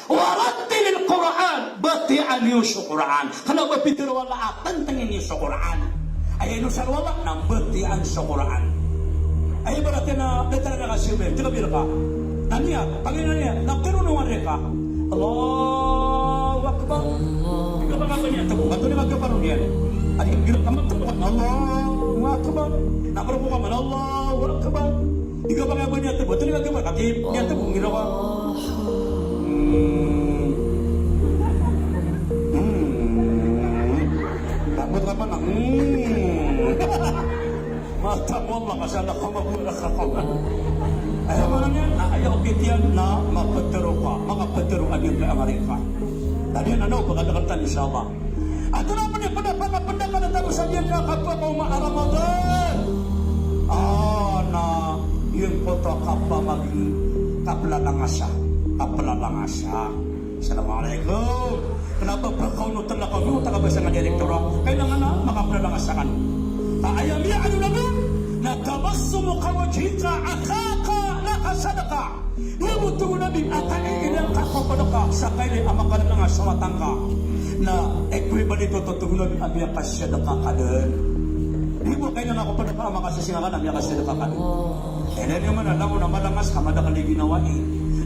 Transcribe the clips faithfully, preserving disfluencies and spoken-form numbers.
Warattilil Qur'an, batiyaa niyo so Qur'an. Kna ba pitharo o Allah a tantangin iyo so Qur'an. Aya inosar o Allah na batiyaa so Qur'an. Aya ibarat iyan na datar a reka siyo, tig a bira ka. Na niyat, pagari na niyat, na tero no nga reka. Allahu Akbar. Ika ba ka ba niyat bo, kato ni magkaparo niyan. Adi ka gira ka magtero ka, Allahu Akbar. Na paro ka man, Allahu Akbar. Ika ba ka ba niyat bo, kato ni magkaparo, kato ni niyat bo, gira ka. Hmm. Hmm. Dapat ka man, hmm. Mata mo Allah, masha Allah, kama guna ka, kama. Aya maana niyan, na aya okit iyan na maptharo ka, makaptharo a giyangkaya a reka. Tadi na, na, pagkadakatan, insha Allah. Ato na pn i pd a pangapndakn tano sa giyangkaya a kapakaoma a Ramadan. Ah, na giyangkoto a kapamaging kaplalangasa, kaplalangasa. Assalamualaikum. Kna ba pkaonotn akn, o ta kabasa nga direktor, kailangan na makaplalangasa kano. Ka aya miyaaloy on na tabassumu ka wajhika akhaka laka sadaqah. Aya bo, tig o Nabi, a kaiilay ngka ko pd ka sa kailay a makalalangasa a mata ngka na equivalent oto, tig o Nabi, a miyakasadaqah ka dn. Di bo kailangan ko pd ka a makasasinga ka na miyakasadaqah ka dn. Ilay niyo man a langon a malangas ka, madakl i ginawai.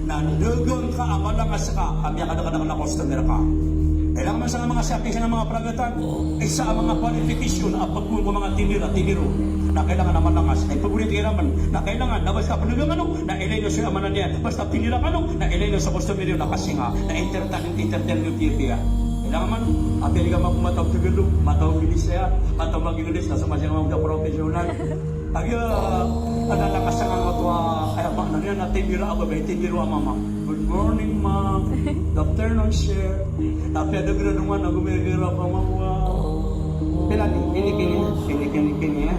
Na ndagang ka a malangas ka, a miyakadakdakl a customer ka. Kailangan man sa manga sapi, sa manga pragatan, isa a manga qualification a pagkuwan ko manga tinira, tiniro. Na kailangan a malangas. Ay, paguri tiraman. Na kailangan, na basta pndagang kano, na ilay niyo so aya maana niyan. Basta pinira kano, na ilay niyo so customer iyo, na kasinga. Na entertain, entertain niyo kiya. Kailangan man, a pili ka mako mataw Tagalog, mataw English iyan, mataw mag-English, na so masiya ka mako professional. Agiya, a, na, na, kasanga nga oto a, aya maana niyan na tinira a babay, tinira a mama. "Good morning, ma'am. Good afternoon, sir." Tapi a da giraw man a gomigiraw ka, mama. Pila ni, kini, kini, kini, kini, kini, ya.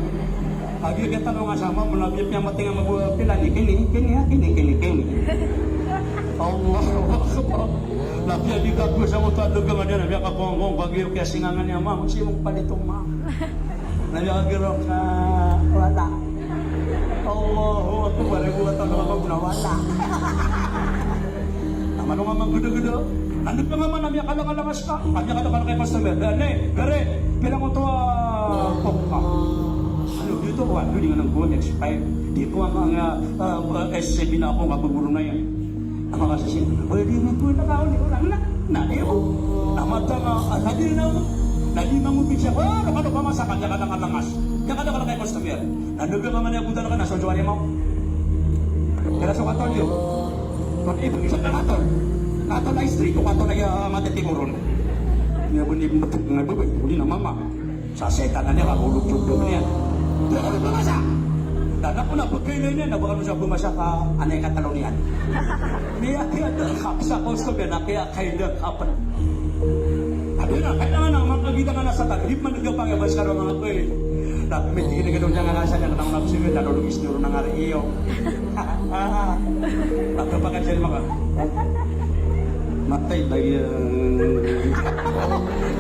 Agiya kiyatano nga sa mama, na agiya piyamating a mama, pila ni, kini, kini, ya, kini, kini, kini. Allahu Akbar. Na agiya di ka kusa mo ta dagang a niyan, agiya ka kongkong, agiya kiyasingangan iyan, ma'am, sii mo palito, ma'am. Na aya giraw ka, wala. Allahu Akbar, ibo a tano a mabona, wala. Na mano nga manggodagoda. Nandod ka nga man a miyakalangalangas ka, a miyakadakl ka i customer. Dane, gare, pila ngoto a Coke ka? Ano, di oto, wala, di nga nanggowa, expired. Di ko nga, nga, ah, S C B na ako, nga paguro na iyan. Ama ka sisi, pwede mo po na kaon, di ko lang na, na, di ko. Na mata nga, ah, sabi na mo, na di mangubig siya, wala, ano, pamasa ka, diyan ka nakalangas. Diyan ka nakalangas, customer. Na dagang ka man iyan, buta na ka, na so juwari mo. Kaya so katol iyo. Pag ibig sa katol. Katol ay street, o katol ay, ah, matitimoron. Niya bo ni, nga babay, hindi na mama. Sa setan na niyan, kakulog-kulog niyan. Di ka na pamasa. Dana ko na pagkailay niyan, na baka mo siya pamasa ka, anay ka talo niyan. Niya, kaya da, kapsa ko sa niyan, na kaya kailay ka pa. Abi na, kailangan na, makagita ka na sa tagilid man, di ka pangibas ka ron, mga ko, eh. Dati may tingin ka doon niya nga nasa niya, na nang nabsibin, na lulugis niyo ron ang ari iyo. Pagkapagad siya, mga. Matay ba yan?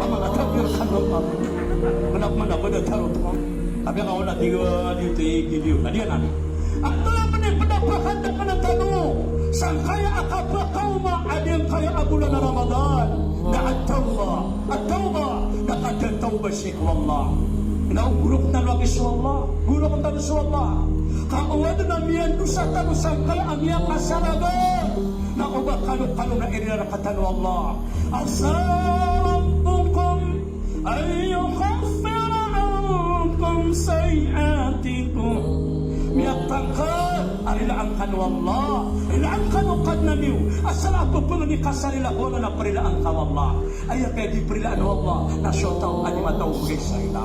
Pamangatabi ka naman. Anak man ako na tarot mo. Sabi nga, wala, di, di, di, di, di, di, di, di. Antonaa pn i pd a phahandak tano sangkaya a kapakaoma a giyangkaya a bolan a Ramadan? Na at-tawbah. At-tawbah. Na kadatawbah sii ko Allah. Na o gorok tano lagi so Allah. Gorok tano so Allah. Ka o adn a miyandosa tano sangkaya a miyakasaragan. Na oba kano, kano na irila rktano o Allah. Asa rabbukum an yukaffira ankum sayyi'atikum. Miyatangkd a rilaan kano o Allah. Rilaan kano o Kadnan iyo. Asal a pphangni ka sa rila ko Allah na prilaan ka o Allah. Aya kaya di prilaan o Allah na so taw a di matawbgay sa rila.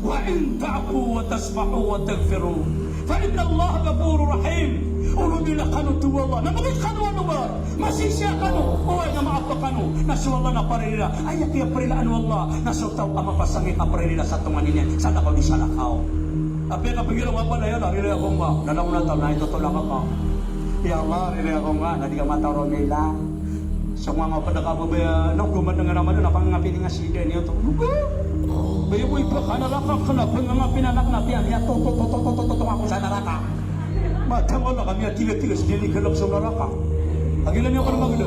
Wa in ta'fu wa tasfahu wa taghfiru fa innallaha ghafurur rahim. Olo rila kano, tig o Allah, na mangni kano a lobar, masisiya kano, oway na maap kano, na so Allah na paririla. Aya kiyaparilaan o Allah na so taw a mapasang i kaparirila sa tonganay niyan, salakaw di salakaw. Apiya kapagilong a pala iyan, na rilai ako nga, na langon a taw na itotolak ka. Ya Allah, rilai ako nga, na di ka mataro mila. So nga nga pd a kababaya, na gomad nga naman, na pangapini nga sida niyo to. Luga! Bayo ko iba ka naraka, kna ba nga nga pinanak na tiyan, ya to, to, to, ako sa naraka. Matang wala kami a tiga-tiga, sida ni galak sa naraka. Agila niyo ka na magila.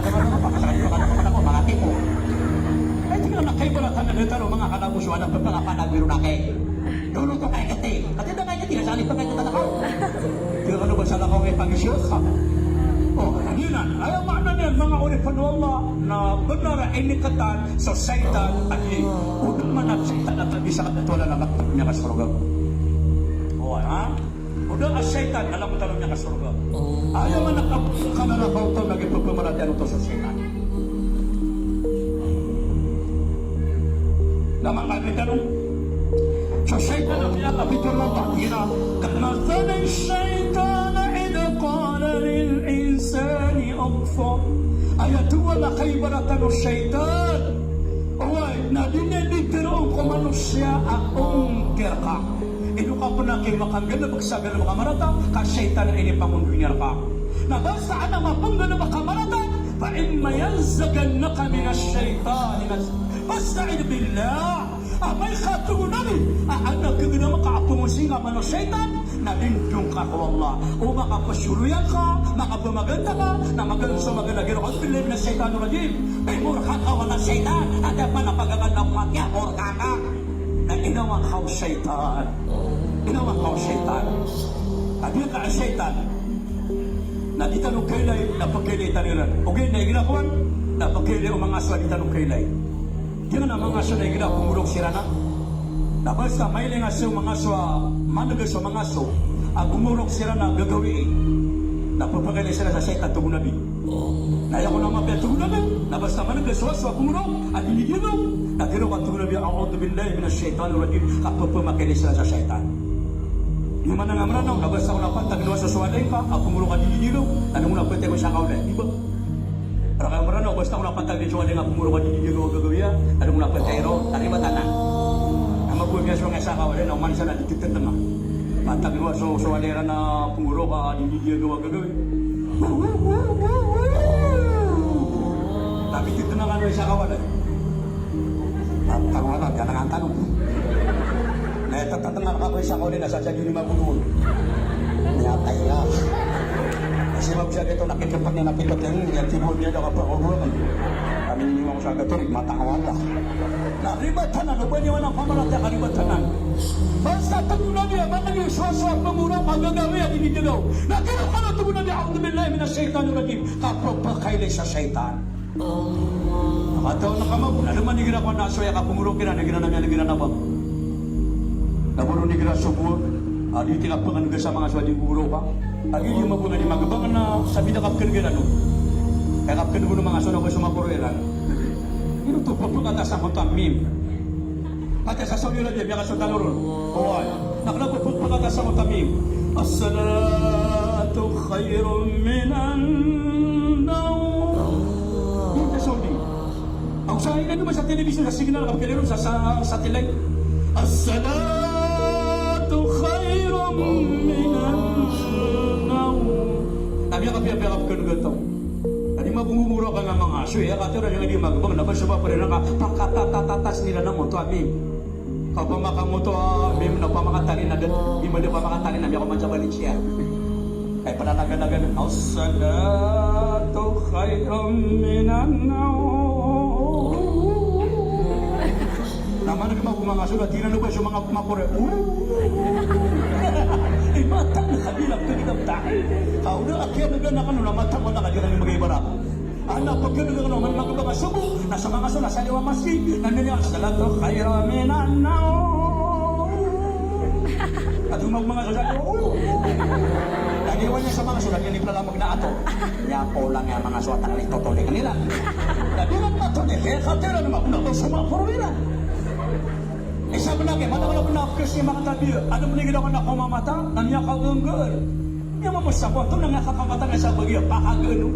Manga kaibarat anan a tano, manga kanaboso anan, pphangapanagoy ron a kay. Dono to kay kati. Kati da kay kati, sa alip kay kati na kaw. Di kano ba sa lakaw kay pag-isyo? O, giyanan. Aya maana niyan, manga oripn o Allah, na bnar a inikatan so shaytan a di. O da man a shaytan a tabi sa katotohanan a langotan iyan ka sorga. O, ha? O da a shaytan a langotan iyan ka sorga. Aya maana ka, ka naraka oto na gipphamaratiyaya oto so shaytan. Na manga kaibarat anan, so shaytan a miyakapito na ba, ina, kamathali shaytani idh qala lil insani ukfur. Aya dowa na kaibarat anan o shaytan. Oway, na di niyan di tharoon ko manosiya a ongkir ka. Ino ka pn a kay makanggalbk sa galbk a marata, ka shaytan a inipangondoy niyan rka. Na basta adn a mapnggalbk a marata, fa imma yanzaghannaka minash shaytani nazghun fasta'idh billah. Amay ka, tig o Nabi, a adn a gagana maka a pamosing ka man o shaytan, na dindong ka ko Allah. O makapasoroyan ka, makapamaganta ka, na maganso magana giro, a'udhu billahi minash shaytanir rajim. Pimorka ka o Allah shaytan, a da pn a pagagan a matiya, morka ka. Na inawan ka o shaytan. Inawan ka o shaytan. Kagiya ka a shaytan. Na di tano kailay, na pkailay tano iran. Ogaid na igira kowan, na pkailay o manga aso a di tano kailay. Giyanan a manga aso na igira komorok siran a. Na basta mailing a so manga aso a, maneg a so manga aso a komorok siran a gagawii, na pphakailay siran sa shaytan, tig o Nabi. Na aya kon a mapiya, tig o Nabi, na basta maneg a so aso a komorok a di nidiyagaw, na giraw ka, tig o Nabi, a'udhu billahi minash shaytanir rajim, ka pphakailay siran sa shaytan. Di man a nga Mranaw, na basta kon a pantag o aso so walay ngka a komorok a di nidiyagaw, na di ngka on a phatay ko isa ka walay, di ba? Rakn a Mranaw, basta kon a pantag o aso so walay ngka a komorok a di nidiyagaw a gagawii, na di ngka on a phatay ron, na ribat anan. Na magowa miyasowa nga isa ka walay, na oman isa na di titntnga. Pantag o aso so walay ran a komorok a di nidiyagaw a gagawii. Tapi titntnga kano isa ka walay. Tano, tano, tano, tano. Na aya tatantnga ka ko isa ka walay na sa sa di ni magogol. Miyatay ka. Kasi mabsa dito, nakikipag niya, nakikipag niya, tibo niya, daw kapag-ogol. Kami ni Imam Sagatori, mata ka wala. Na ribat anan, o ba niyo anan pamaratiyaya ka ribat anan. Basta tig o Nabi a maneg a so aso a komorok a gagawii a di nidiyagaw, na kano kano, tig o Nabi, a'udhu billahi minash shaytanir rajim, ka pphakailay sa shaytan. Katawan ka mambo, na da man igira kowan a aso a aya kakomorok iran, igira na miyaneg iran a bang. Na boro igira so bowag a di tig a pnganeg sa manga aso a di komorok a. Agi di mambo na di magbang na sabida kapkneg iran on. Aya kapkneg on o manga aso na ba so maporo iran. Ino to pphakatas a koto a mim. Pati sa Saudi Arabia, miyakasold tano ron. Oway. Na kna o pphakatas a koto a mim. As-salatu khayrun minan nawm. Ino sa Saudi? Ago sa ino man sa television, sa signal, kapkhailay ron sa, sa satellite. As-salatu khayrun minan nawm. Na miyakapiyapiya kapkneg a taw. Na di mabongomorok a manga aso, aya katharo iran a di magbang, na ba so ba pd iran ka pakatatatatas iran a koto a mim. Ka opama ka koto a mim na opama ka tali na da, di ba da opama ka tali na miyakoman sa Valencia. Kay pd a naganagan, as-salatu khayrun minan nawm. Na maneg mambo manga aso na tig iran o ba so manga maporo. I matag na kabila pd a kitab tahi. Ka o da a kiyaneg anan kano na matag, wata ka di iran di mag-ibarat. Ana pkhaneg anan man magbang a sobo, na so manga aso na sa liyo a masjid, na miniyan, as-salatu khayrun minan nawm. Ato mambo manga aso sa liyo. Na di wani so manga aso na di niyan plalamg na ato. Aya ko lang a manga aso a tangli totolik iran. Na di iran matolik, aya katharo iran mambo na so maporo iran. Isa pn a kay, mata ka na pn a kesi makatabiya. Adn pn igira kowan a komamata, na miyakagnggal. Aya mambo sa kowan oto na miyakakamata na isa bagiya, pakagano.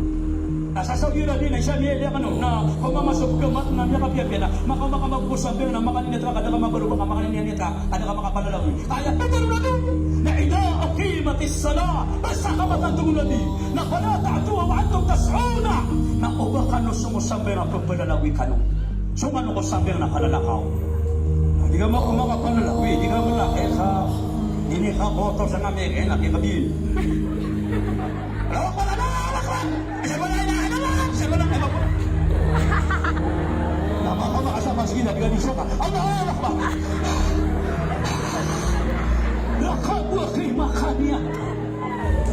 Na sa Saudi Arabia na isa niyan, aya kano, na komamata so pkhamat na miyakapiyapiya na, makaoma ka mambo sambayang na makaninit ka, ka da ka mabarobang, ka makaninit ka, ka da ka makapalalagoy. Aya pitharo na dn, na idha uqimatis salah, basta kamatan, tig o Nabi, na fala ta'tuha wa antum tas'un, na oba kano so mosambayang a pphalalagoy kano. So kano ko sambayang na kalalakaw. Di ka mako makapalalagoy, di ka malaki ka. Ini ka kotor sa kami, eh, na kikabin. Allahu Akbar, Allahu Akbar. Ashhadu an la ilaha illallah, ashhadu anna Muhammadan. Na mako makasama sa gina, di ka di soka. Allahu Akbar. Lakaw a kay makaniya.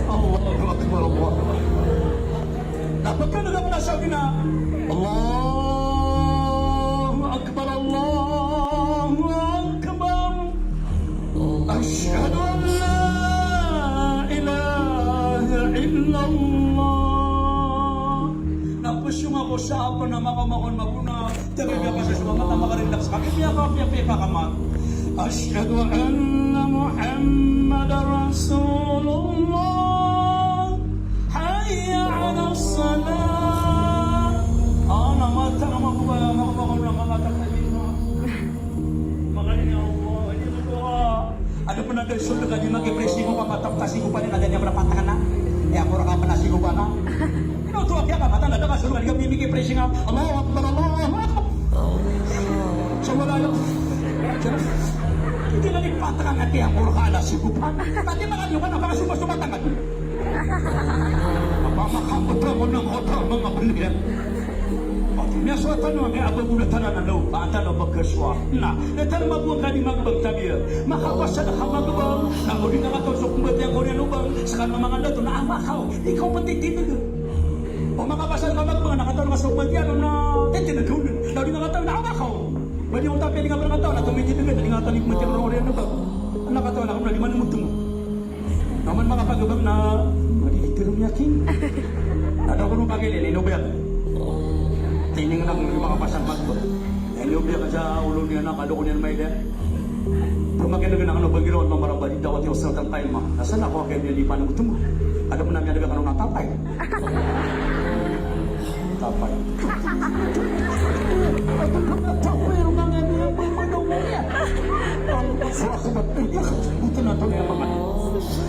Allahu Akbar, Allahu Akbar. Na pkhaneg anan na sa gina, Allahu Akbar, Allahu Akbar. Ashhadu an la ilaha illallah. Na psong ako sa apo na makamakon mabona. Tabi a miyakasasama, mata makarelax ka, miyakapiyapiya ka man. Ashhadu anna Muhammadar Rasulullah. Hayya alas salah. Ah, na mata ka mabona, mata ka mabona, mata ka mabona. Makalini Allah, ini berdoa. Adn pn a da so da ka di makipressing o ba mataptasi ko panin a da niyan pn a patana. Aya ko rka pn a sigo ba na. Ino oto a kiyakamatan a da ka so da ka di ka mimikipressing a Allahu Akbar, Allahu Akbar. So wala iyo. Hindi na ni patang ang ati ang orka na sigupan. Pati mga nyo ka na baka sumasuma tangad. Apa makapot mo ng hotel, mga pilihan. Miyasowa tano a miyabagulatan a lawm, ba tano pagkaswa. Na, na tano mabuwang ka di magbang tabiya. Makapasad ka magbang, na odi na katao so kumbati ang oriyan o bang, sa kano mga dato na amakaw, ikaw pati tinag. O makapasad ka magbang, na katao na so kumbati ano na titinag ka ulit. Na odi na katao na amakaw. Ba di mo tapi di ka pernah katao na tumitinag ka, di nga tao ni kumbati ang oriyan o bang. Na katao na kano na di man mo tumo. Naman makapagabang na, madi di tiro niya king. Ada ko nung pagili, ni Nobel. Tining lang, di makapasang magbo. Ni Nobel ka sa ulo niya na, kalo ko niya na may din. Pamakin na ganang ano, bagiro, ano, marabali, dawat yung sa tangkay ma. Nasaan ako, kaya niya di pa nang gutom. Alam mo na, may nagkakaroon ng tapay. Tapay. Tapay, yung mga niya, may manong niya. Ang suwak sa ba't, eh, buto na to niya, mga.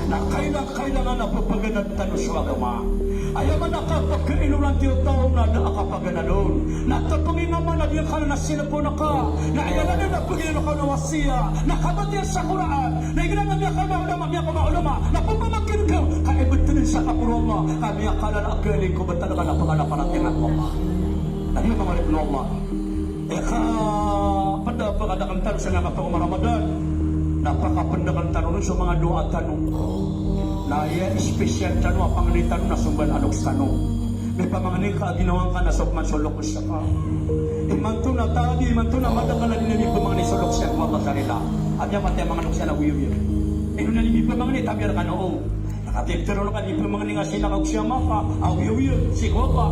Na kailangan, kailangan na papaganad tano so agama. Aya man a kapakainoran tiyo taw na da a kapaganad on. Na tapangingaman a di ka na sinapon ka. Na aya na da na pagino ka na wasiya. Na kabatiya sa Qur'an. Na igira na miyakama ulama, miyakama ulama. Na pamamakin ka. Ka ibetenen sa kapuro Allah. Ka miyakala na agali ko betal ka na pagana para tingat Allah. Na di mamarip no Allah. Ika, pd a pkadakl tano sa miyakapako Ramadan, na pakapndakl tano ron so manga doa tano. Na aya special tano a pangni tano na so mbaal a loks tano. Mipamangni ka a ginawa ngka na so pman so loks ka. Imanto na tadi, imanto na madakl a di na mipamangni so loks iyan ko Allah sa rila. A miyamati a manga loks iyan a wiyawiya. Ino na di mipamangni, tabiya rka na o. Katii pitharo ka di pamangni nga sii na kago si ama ka, a wiyawiya sii ko apa.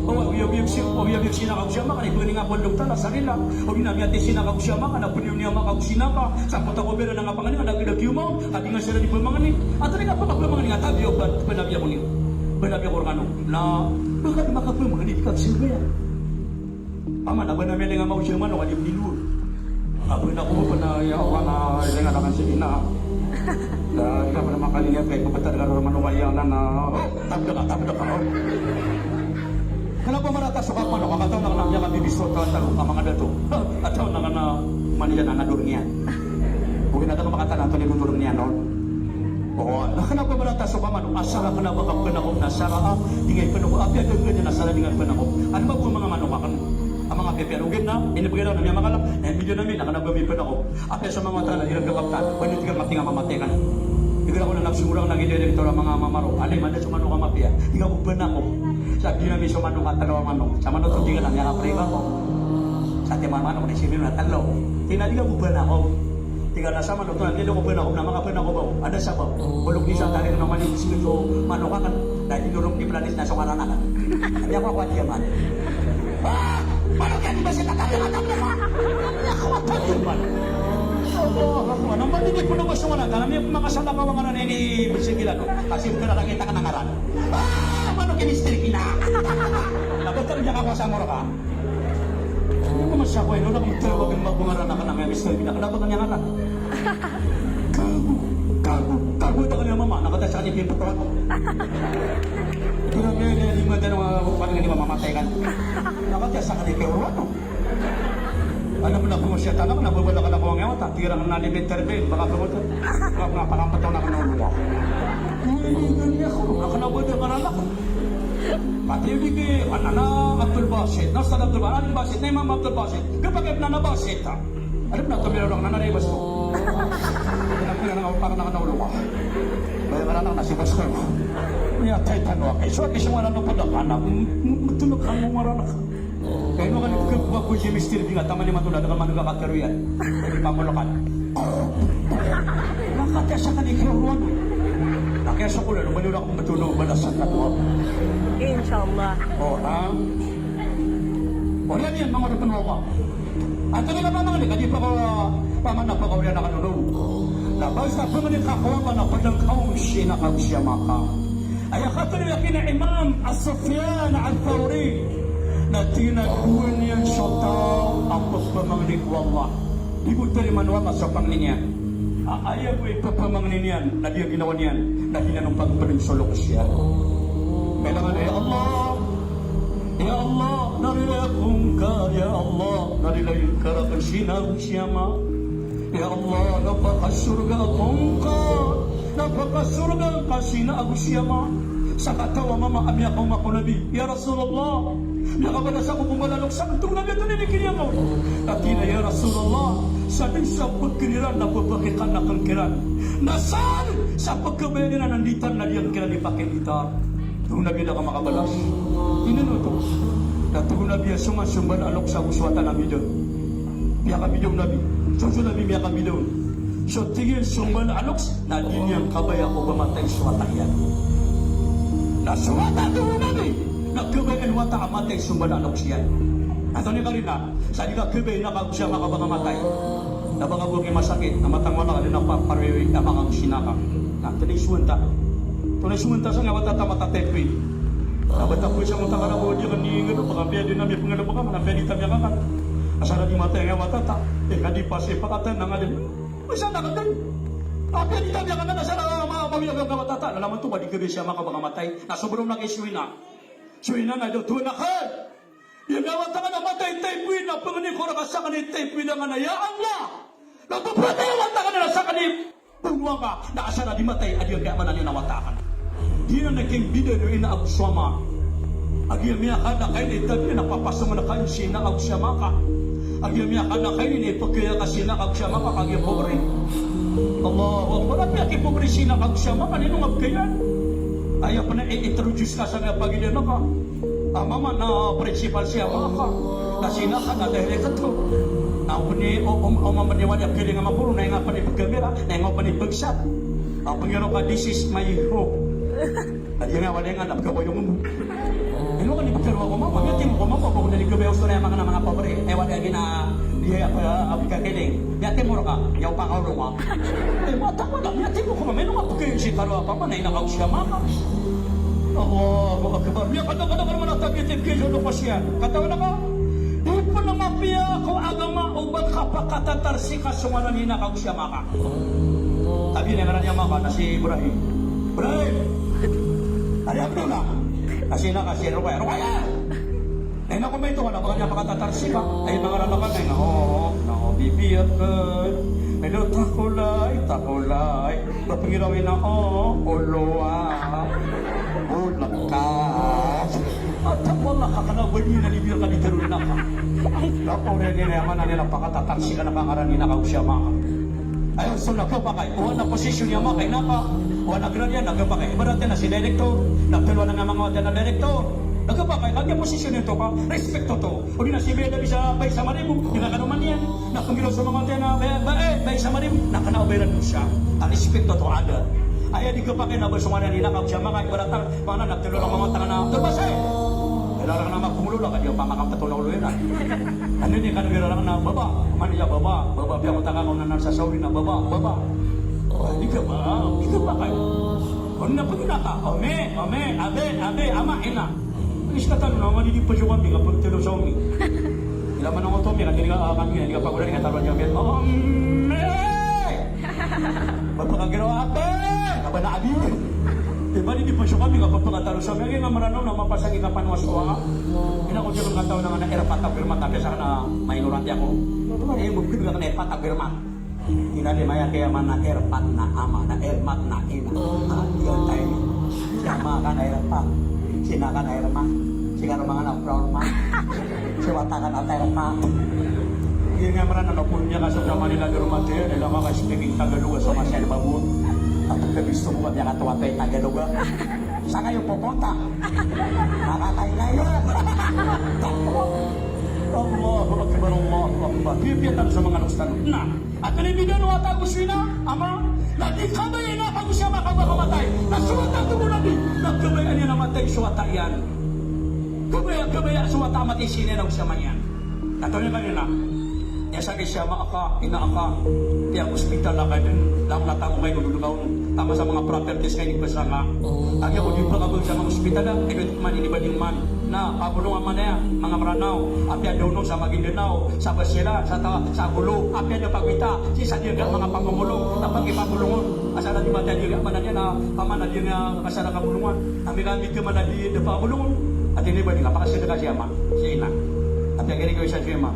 O wiyawiya sii, o wiyawiya sii na kago si ama ka, di pamangni nga ko Allah Ta'ala sa rila. O di na miyati sii na kago si ama ka, na pniyoniya ama ka kago si ina ka, sa kota ko bira na nga pangni nga, na gida kiyo ma, ka di nga sii na di pamangni. Antaa i kapakapamangni nga, tabiya o ba, ba nabiya ko ni, ba nabiya ko rkano. Na, ba ka di makapamangni, di ka sii ba iyan. Ama, na ba na miyalinga mako si ama no, ka di miniluon. Apo na ko, ba na, ya Allah, na ilinga na kan si ina. Na, di ka pn makalinga, kay pagkatad ka roo mano, kaya na, na, oh, tabda ka, tabda ka, oh. Kna ba marata so kapamangni, ka taw na kna miyakabibisto, taw na kna manga dato. Ha, taw na kna maniya na nador niyan. Bukn na taw makatana, taw ni nador niyan, no? O, na kna ba marata so kapamangni, asar a kna ba kapnako, na sara a, di nga ipnako, apiya da gana na sara di nga ipnako. Ano ba bo manga manok akn? A manga pipiya, ogaid na, inibgay na, na miyamakala, na imbigan ami, na kna ba mipnako. Apiya so manga wata na, di ran kaptan, ba niyo di ka mati nga mamatay ka na. Di ka na ko na nagsimura, na gidi rin ito na manga mamaro. Alay, manda so manok a mapiya, di ka bo pnako. Sa di na mi so manok a talo a manok. Sa manok to di ka na, miyakapreba ko. Sa ti manga manok, na isipin na talo. Tina di ka bo pnako. Tig a na sa manok to, na di ko pnako, na makapnako ba ako? Ada sa ba? Bolog di sa tarik na mani, sino to manok akn? Na di norong di planet na so ngaran akn. Di ako ako ati yaman. Ah! Manok yan, di ba siya tatapin at tapin, ha? Di ako ati yaman. Allah Akbar. Nang ba di ko na ba so ngaran? Kami makasama ka mga ngaran ini, bisigilan ko. Kasi bukan na kita ka ng ngaran. Ah! Manok yan, mister Kina. Dapat ka rin niya kakuha sa mura ka. Ano mo masya ko, ino na kung tawag ang mga ngaran na ka na may mister Kina? Kna ba kanya ngaran? Gago, gago, gago, ito ka niya mama, nakatay sa kanya piyagpatuan ko. Ito na niya, niya, niya, niya, niya, niya, niya, niya, mamatay ka. Nakatay sa kanya piyagpatuan ko. Alam mo na kung siya tanong, nababala ka na kung ang yawa, tirang na limit terbe, baka tumutut. Baka nga, parang pataw na ka na ulo mo. Hindi, hindi ako. Nakanabada ka na lang. Pati yung di ki, ano na, Abdul Basit, na sa Abdul Basit, na Imam Abdul Basit, kapag na Basit, ha? Alam na, tumira lang na naribas ko. Alam ko na nga, parang nakanaulong ako. Kaya nga lang, nasipas ko. May atay tanong ako. So, at least, wala na pala ka na. Matulog ka mo, wala na ka. Kaya nung ano, pagkakuha ko si Mister Bing at tama ni Matulad, ka man nagkakataruyan. Pwede pa mo lakan. Nakatesa ka ni Kiruan. Nakaya sa kula, nung manura akong matulog, balasan ka to. Inshallah. O, ha? O, yan yan, mga rupin mo ka. At ano ka pa mga ni, kadi pa ka, paman na pagkawala na kanunong. Na basta pamani ka ko, na padang kaong siya na kaong siya maka. Aya katharo iyan a kina Imam As-Sufyan Ath-Thawri na tig iyan a dowa niyan so taw a pphangni ko Allah. Di bo tarimaan o Allah so pangni niyan. A, aya bo i pphangni niyan na di a ginawa niyan na di niyan on pagpdn so loks iyan. Kailangan, ya Allah, ya Allah, narilai ako ngka, ya Allah, narilai ngka rakn sii na ago sii a ama. Ya Allah, na pakasorga ako ngka, na pakasorga ngka si ina ago si ama. Sakataw a mama a miyakaoma ko Nabi, "Ya Rasulullah, miyakabalas ako ko mbala a loks akn." Tig o Nabi a, "Antonaa i kiniya ngka?" Tig iyan a, "Ya Rasulullah, sadn sa pkn iran na pphakikanakan kiran, na sadn sa pkhabayaan iran a nditar na di akn kiran ipakindita." Tig o Nabi a da ka makabalas. Ino oto? Na tig o Nabi a so man so mbala a loks ago so wata na mbida. Miyakambida o Nabi. So, so Nabi miyakambida on. So tig iyan so mbala a loks na di niyan kabaya o ba matay so wata iyan. Na so wata, tig o Nabi, na kabayaan o wata a matay so mbala a loks iyan. Antonaa i karina? Sa di ka kabaya i ina ka ago si ama ka ba ka matay. Na ba ka bo ki masakit, na matang wata ka dn a paparoyoy a manga osi ina ka. Na tnay so anta. Tnay so anta sa nga wata ta mata typhoid. Na ba ta bo sa mata ka na bo di ka ni ngado, ba ka piya di na miyapngalbk ka, na piya di ta miyakakan. Asar a di matay nga wata ta. Eh, ka di pasi pakatan na nga dn. Masa na ka dn. Ka piya di ta miyakakan, asar a ma-, ma-, miyakakan nga wata ta. Na laman to ba di kabaya si ama ka ba ka matay. Na sobra on a ki so ina. So ina na do to na ka. Aya wata akn a matay typhoid na pangni ko rka sakn i typhoid a ngana, ya Allah. Na pphantay a wata akn na sakn i bonoa ngka, na asar a di matay a di aya maana niyan a wata akn. Giyanan i kimbidaan o ina ago so ama. A giya miyakadakl a itabiya na papasong na kagiya si ina ago si ama ka. A giya miyakadakl a ipkaya ka si ina ago si ama ka, kagiya pobre. Allahu Akbar. Apiya ki pobre si ina ago si ama ka, ino nga pkayaan? Aya pn i-introduce ka sa nga pagilaya ka. A mama na principal si ama ka, na si ina ka na director. Na o pn i, o, o, o mama niyan wali a kiling a maporo, na aya nga pn i pgamira, na aya nga pn i pgsat. A pngiro ka, "This is my home." Na di nga wali nga na pgakoyong mo. Ino ka di pgaro ako mama, miyatimo ko mama, ba ko na di gabay osto na aya manga, manga pobre. Aya wali a gina, di aya pa, a pgakiling. Miyatimo rka, aya o pakaolong a. Eh, mata ko na, miyatimo ko mama, ino nga pkayaan si karo a pama, na ina ka ago si ama ka. Allahu Akbar. Miyakadakadakl man a tabiya, tabiya so loks iyan. Katawan ka, di pn mapiya ko agama o ba kapakatatar si ka so ngaran i ina ka ago si ama ka. Tabiya niyan ngaran i ama ka na si Ibrahim. Ibrahim. Ari Abdullah. Na si ina ka si Rukaya. Rukaya! Na ina ko, maito ka na ba ka niyan pakatatar si ka. Ay, mangaran ka na ina. Oo, na, o, bibi akn. Hello, takolay, takolay. Ba pngiraw ina, o, olowa. Bolakas. At ako na kakana ba niyan na di biya ka di tero ina ka. Na ko rin ina, aya maana niyan na pakatatar si ka na ka ngaran i ina ka ago si ama ka. Aya so na khapakay, o ana posisyon i ama ka, ina ka, o ana grado iyan na khapakay. Ibarat iyan na si director, na ptlo anan a manga wata iyan a director. Na khapakay, kagiya posisyon iyan oto ka, respeto oto. O di na si Beda bisa, Bay Samaribo, di na kano man iyan. Na pnggiraw so manga wata iyan a, Bay, Bay, eh, Bay Samaribo, na kna o Bay Ranusa. A respeto oto, adat. Aya di khapakay na ba so ngaran i ina ka ago si ama ka, ibarat iyan, Mana na ptlo anan a manga wata iyan a, "Tolbasay!" Aya rakn a mapngolawla ka di pamakamptlo na olo iyan a. Anda ini kan aya rakn a, "Baba." Mana iya, "Baba, baba." Piya ko taka ko nanan sa Saudi na, "Baba, baba." Di ka ba, di ka ba kayo. Ano na pag ina ka? Ome, ome, abe, abe, ama, ina. Iskatan na, mani di pa siyo kami, kapag tilo sa umi. Ila man ang oto, mi, kami, ah, kami, di ka pa ko rin, kataruan niya, ome! Pagpakagiraw, ate! Kaba na adi. Iba di di pa siyo kami, kapag pagkatalo sa mga nga Mranaw na mapasang ika panwas ko, ha? Ina ko di kataw na nga na erpat a birmat, na piyasa ka na mainorante ako. Eh, mungkin ka na erpat a birmat. Ina di maya kaya man na erpat na ama, na ermat na ina. Ah, iya tayo. Si ama ka na erpat. Si ina ka na ermat. Si karoma ka na proud man. Si wata ka na terma. Iya nga Mranaw na pun niya ka so ka Manila di rumate, na ila ka speaking Tagalog, so masaya ba mo? At ka gusto mo ba niya katuwa tayo Tagalog, ah? Saan kayo pupunta? Nakakain kayo. Allahu Akbar, Allahu Akbar. Pipiyatan sa mga luksan. Na, at kalibigan o wata ago si ina, ama, na di kabaya i ina ka ago si ama ka ba ka matay. Na so wata, tig o Nabi, na kabayaan iyan a matay so wata iyan. Kabaya, kabaya so wata a matay si ina iyan ago si ama iyan. Na tawag iyan kanina, aya sakit si ama ka, ina ka, piya ospital ka dn, langon a tago ka i dodon ka on, taman sa manga properties ka inipasang ka. Kagiya ko di pkabaloy sa manga ospital a, ino man, inibaloy man. Na pabolongan man aya, manga Mranaw, apiya da on sa Maguindanao, sa Basilan, sa ta-, sa Golo, apiya da pagwita, sii sa di nga manga pambolong, na pakipabolong on. Asar a di matay di nga, maana niyan na, pamana di nga, asar a kabolongan. Ami ka, ami ka maana di, da pabolong on. Ati ini ba di nga, pakasadka si ama, si ina. Apiya giri ko isa si ama.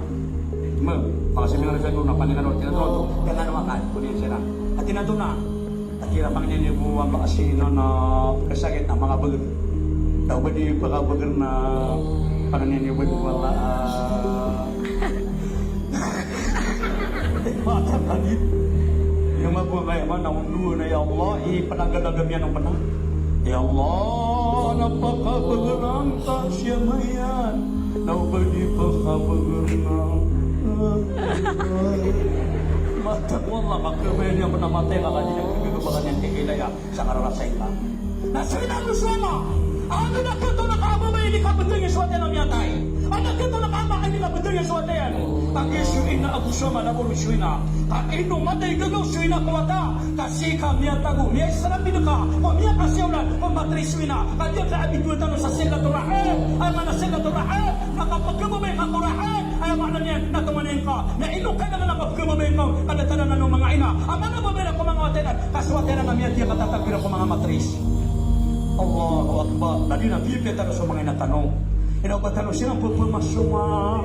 Mem, makaseminar sa doon, na paningaro, tinatoro to, kaya nga naman ka, kuniyan siya na. At tinatoro na, at kira pangnin niyo po ang bakasi na, na kasakit na mga bagay. Daw ba di pagkabagay na pangnin niyo po, wala, ah. Mata ka di. Yung mabuhay man, ang duwa na, ya Allah, ipanagad-agad niya ng panahon. Ya Allah, napakabagay ang taas siya mayan. Daw ba di pagkabagay na. Mata ko Allah, makabay niya manamatay ka kanina, kagagabakan niya, tigilay, ah, sa kararasay ka. Na so ina ko so ama, ano na kato na kaama ba ini kabeteng so wata iyan a miyatay? Ano kato na kaama ini kabeteng so wata iyan? Pagi so ina ago so ama, na boro so ina. Ka ino matay gagaw so ina ko wata? Ka sii ka miyatago, miyaisarapil ka, ko miyakasiyaw lan ko matris so ina. Ka di ka abituwa tano sa silaturahim. Aya maana silaturahim, na kapagkababay ka ko rahim, aya maana niyan na tomanin ka. Na ino kailangan a kapagkababay ka, ka da tano a manga ina a manga babay ko manga wata iran, ka so wata iran a miyatiya, ka tatagbiran ko manga matris. Allahu Akbar. Na di na pipiya tano so manga ina tano. Ina o ba tano siran pepemasoma.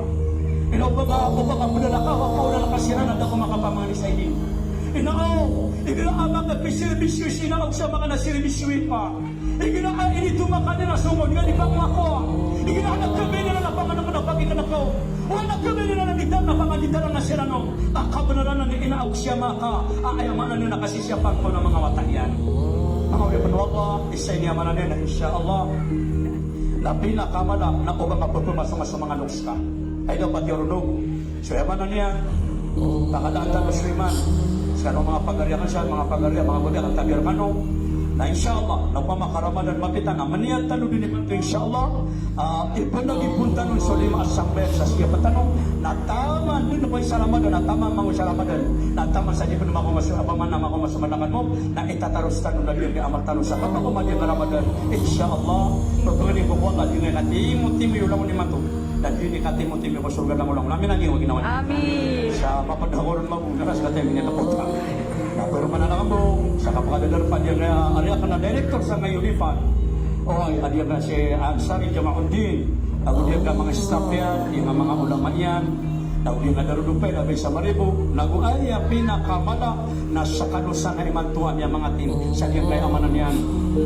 Ina o ba ka, o ba ka pedalaka, o ba ka pedalaka siran a da ko makapamangni sa ini. Ina o, igira a makapiserbisyo si ina o, sa manga na serbisyo ipa. Igira a initomakan iran so manga di pangako. Igira a na kebenen a panganako na pakikanako. O na kebenen a nitang na panganitaran na siran o. Ka kabenaran na ni ina ago si ama ka. A aya maana niyan na kasisiyapan ko na manga wata iyan. Manga oripen o Allah, isa ini a maana niyan na insha Allah. Na pinakamala na o ba ka pepemasoma so manga loks ka. Ay dapat iyo ron o. So aya maana niyan, pakalaan tano so iman. Sekano manga pagari a kansiyan, manga pagari a manga babay a kantabi rekano. Na insha Allah, na opama ka Ramadan mapita na maniyat tano dn imanto insha Allah. Ah, ipanagipon tano so lima a sambayang sa siyapa tano. Na taman dn ko isa Ramadan, na taman mango isa Ramadan. Na taman sa di pn makaoma so, opama na makaoma so Ramadan mo. Na itataros tano na dn i amal tano sa kapakaoma dn a Ramadan. Insha Allah, pagpangni ko Allah dn i katimotimo iyo langon imanto. Na dn i katimotimo ko sorga langon-langon. Amin, amin, waginan. Amin. Sa mapd ako ron mabonus, ka tayo minilapot ka. Na pero mananakam bo, sa kapakadadarpa dn a, ari akn a director sa ngayon ipan. O, ay, adi akn si Ansari Jamauddin. Ago di akn a manga staff iyan, di akn a manga ulama iyan. Ago di akn a Darul Upay, Abay Samaribo. Ago aya pinakamala na sa kadosa na imanto a miyamangati sa di akn a aya maana niyan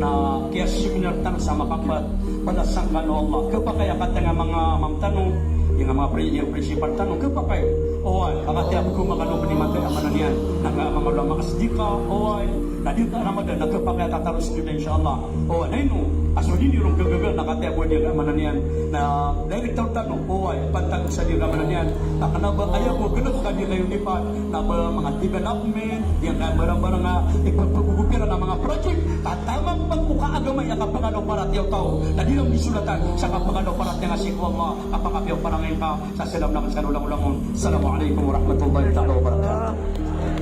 na kiyaseminar tano sa makapat. Pala sangkan o Allah. Kepakay a katii a manga mam tano, di akn a manga pri-, di akn a principal tano, kepakay. Oway, a katii a pekoma kano pn imanto a aya maana niyan. Na ka manga ulama asdika, oway. Na di ta Ramadan, na kepakay a tataros dn, insha Allah. Oway, na ino a so dii ron gagaga na katii a bo di akn a aya maana niyan. Na director tano, oway, pantag sa di akn a aya maana niyan. Na kena ba aya bo genep ka di kayo ipan, na ba manga development, di akn a barang-barang a ipagpagogopiran a manga project, tatamang pn ko kaagama iyan a kapangalo para tiyo taw. Na di ron di solatan sa kapangalo para tiyo nga sii ko Allah, kapakapiya o parangay ka, sa salam na ka sa langon-langon. Assalamu alaikum warahmatullahi taala wabarakatuh.